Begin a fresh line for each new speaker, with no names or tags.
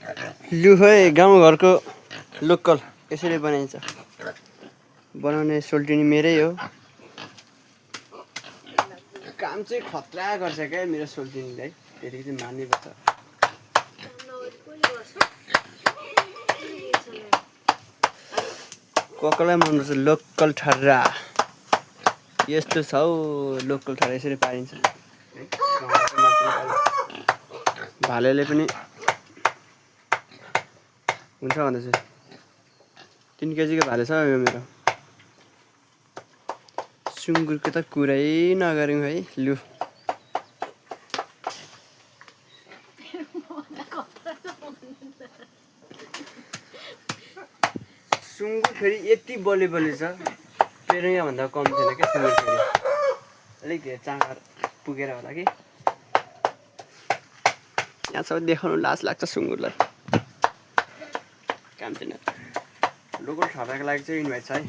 लु है गाउँघरको लोकल यसरी बनाइन्छ। बनाउने सोल्टिनी मेरै हो। काम चाहिँ खतरा गर्छ क्या मेरो सोल्टिनीलाई, त्यति चाहिँ मान्नुपर्छ। कसलाई मनपर्छ लोकल ठर्रा, यस्तो छ हौ लोकल ठर्रा, यसरी पारिन्छ। भालेले पनि हुन्छ भन्दैछु। 3 केजीको भाले छ यो मेरो। सुँगुरको त कुरै नगरौँ है। लु सुँगुर फेरि यति बलि छ, पेरुङ्गा भन्दा कम छैन क्या सुँगुर फेरि। अलिक चाँगर पुगेर होला कि यहाँसम्म देखाउनु लाज लाग्छ सुँगुरलाई। काम छैन। लोकल ठर्राको लागि चाहिँ इन्भाइट छ है।